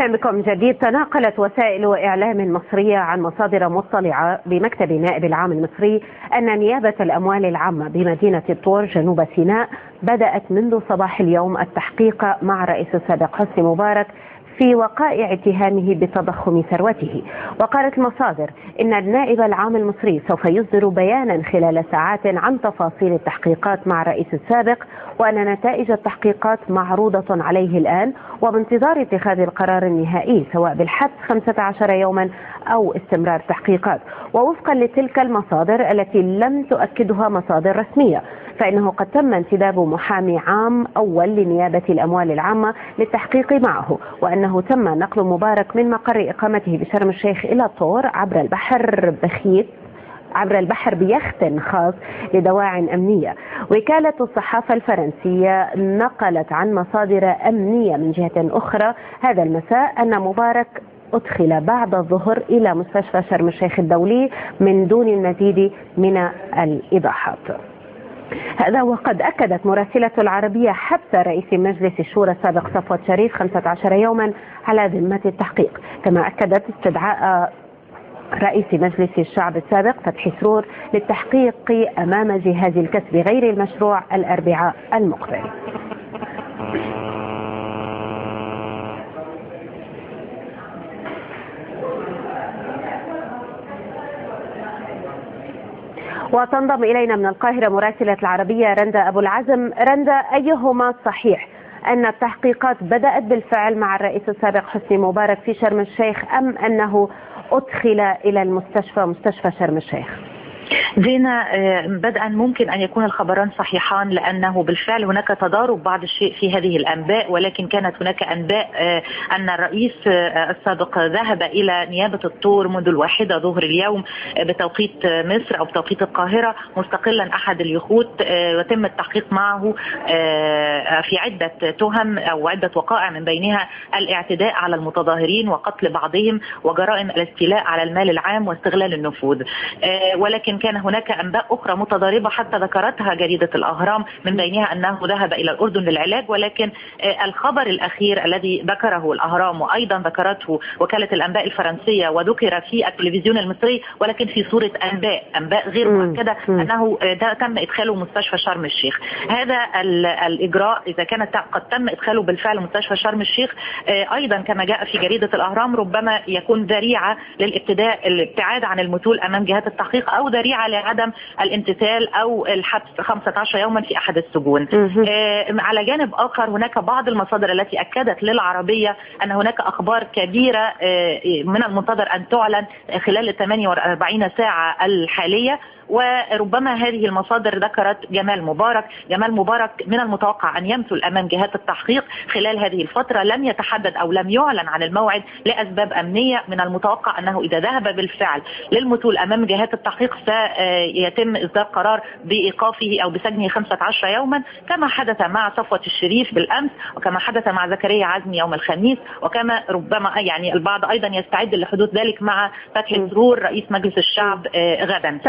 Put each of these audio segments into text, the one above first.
أهلا بكم من جديد. تناقلت وسائل إعلام مصرية عن مصادر مطلعة بمكتب النائب العام المصري أن نيابة الأموال العامة بمدينة الطور جنوب سيناء بدأت منذ صباح اليوم التحقيق مع الرئيس السابق حسني مبارك في وقائع اتهامه بتضخم ثروته. وقالت المصادر إن النائب العام المصري سوف يصدر بيانا خلال ساعات عن تفاصيل التحقيقات مع الرئيس السابق، وأن نتائج التحقيقات معروضة عليه الآن وبانتظار اتخاذ القرار النهائي سواء بالحبس 15 يوما أو استمرار التحقيقات. ووفقا لتلك المصادر التي لم تؤكدها مصادر رسمية، فإنه قد تم انتداب محامي عام أول لنيابة الأموال العامة للتحقيق معه، وأنه تم نقل مبارك من مقر إقامته بشرم الشيخ إلى الطور عبر البحر بيخت خاص لدواع أمنية. وكالة الصحافة الفرنسية نقلت عن مصادر أمنية من جهة أخرى هذا المساء أن مبارك أدخل بعد الظهر إلى مستشفى شرم الشيخ الدولي من دون المزيد من الإيضاحات. هذا وقد أكدت مراسلة العربية حبس رئيس مجلس الشورى السابق صفوت شريف 15 يوما على ذمة التحقيق، كما أكدت استدعاء رئيس مجلس الشعب السابق فتحي سرور للتحقيق أمام جهاز الكسب غير المشروع الأربعاء المقبل. وتنضم إلينا من القاهرة مراسلة العربية رندا أبو العزم. رندا، أيهما صحيح، أن التحقيقات بدأت بالفعل مع الرئيس السابق حسني مبارك في شرم الشيخ أم أنه أدخل إلى مستشفى شرم الشيخ؟ زينة، بدءا ممكن أن يكون الخبران صحيحان، لأنه بالفعل هناك تضارب بعض الشيء في هذه الأنباء، ولكن كانت هناك أنباء أن الرئيس السابق ذهب إلى نيابة الطور منذ 1 ظهر اليوم بتوقيت مصر أو بتوقيت القاهرة مستقلا أحد اليخوت، وتم التحقيق معه في عدة تهم أو عدة وقائع، من بينها الاعتداء على المتظاهرين وقتل بعضهم وجرائم الاستيلاء على المال العام واستغلال النفوذ. ولكن كان هناك أنباء أخرى متضاربة حتى ذكرتها جريدة الأهرام، من بينها أنه ذهب إلى الأردن للعلاج. ولكن الخبر الأخير الذي ذكره الأهرام وأيضا ذكرته وكالة الأنباء الفرنسية وذكر في التلفزيون المصري، ولكن في صورة أنباء غير مؤكدة، أنه تم إدخاله مستشفى شرم الشيخ. هذا الإجراء إذا كانت قد تم إدخاله بالفعل مستشفى شرم الشيخ، أيضا كما جاء في جريدة الأهرام ربما يكون ذريعة الابتعاد عن المثول أمام جهات التحقيق، أو ذريعة لعدم الامتثال أو الحبس 15 يوما في أحد السجون. على جانب آخر هناك بعض المصادر التي أكدت للعربية أن هناك أخبار كبيرة من المنتظر أن تعلن خلال 48 ساعة الحالية، وربما هذه المصادر ذكرت جمال مبارك من المتوقع أن يمثل أمام جهات التحقيق خلال هذه الفترة. لم يتحدد أو لم يعلن عن الموعد لأسباب أمنية. من المتوقع أنه إذا ذهب بالفعل للمثول أمام جهات التحقيق سيتم إصدار قرار بإيقافه أو بسجنه 15 يوما، كما حدث مع صفوت الشريف بالأمس، وكما حدث مع زكريا عزمي يوم الخميس، وكما ربما البعض أيضا يستعد لحدوث ذلك مع فتحي سرور رئيس مجلس الشعب غدا.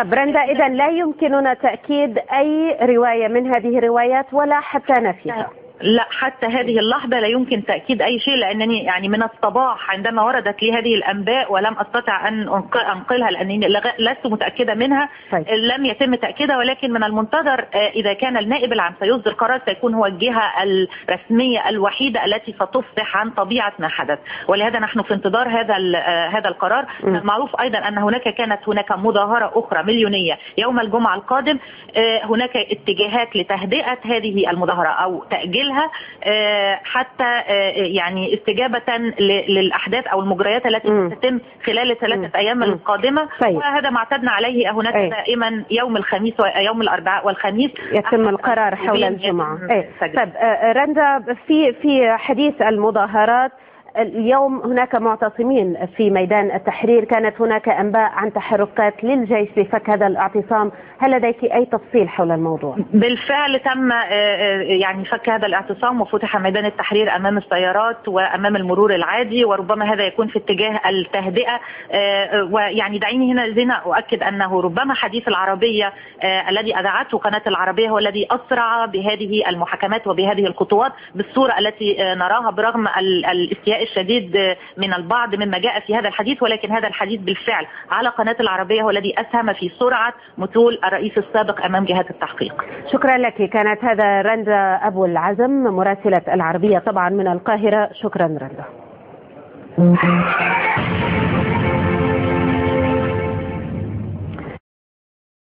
إذا لا يمكننا تأكيد أي رواية من هذه الروايات ولا حتى نفيها؟ لا، حتى هذه اللحظة لا يمكن تأكيد أي شيء، لأنني من الصباح عندما وردت لي هذه الأنباء ولم أستطع أن أنقلها لأنني لست متأكدة منها. لم يتم تأكيدها، ولكن من المنتظر إذا كان النائب العام سيصدر قرار سيكون هو الجهة الرسمية الوحيدة التي ستفصح عن طبيعة ما حدث، ولهذا نحن في انتظار هذا القرار. المعروف أيضا أن كانت هناك مظاهرة أخرى مليونية يوم الجمعة القادم. هناك اتجاهات لتهدئة هذه المظاهرة أو تأجيل حتى استجابة للأحداث أو المجريات التي ستتم خلال 3 أيام القادمة. وهذا ما اعتدنا عليه هناك دائما يوم الخميس ويوم الأربعاء والخميس يتم القرار حول الجمعة. طيب رندا، في حديث المظاهرات اليوم هناك معتصمين في ميدان التحرير، كانت هناك أنباء عن تحركات للجيش لفك هذا الاعتصام، هل لديك أي تفصيل حول الموضوع؟ بالفعل تم فك هذا الاعتصام وفتح ميدان التحرير أمام السيارات وأمام المرور العادي، وربما هذا يكون في اتجاه التهدئة. دعيني هنا زينة أؤكد أنه ربما حديث العربية الذي أذاعته قناة العربية هو الذي أسرع بهذه المحاكمات وبهذه الخطوات بالصورة التي نراها، برغم الاستياء الاستياء الشديد من البعض مما جاء في هذا الحديث، ولكن هذا الحديث بالفعل على قناة العربية هو الذي أسهم في سرعة مثول الرئيس السابق أمام جهات التحقيق. شكرا لك. كانت هذا رندا أبو العزم مراسلة العربية طبعا من القاهرة. شكرا رندا.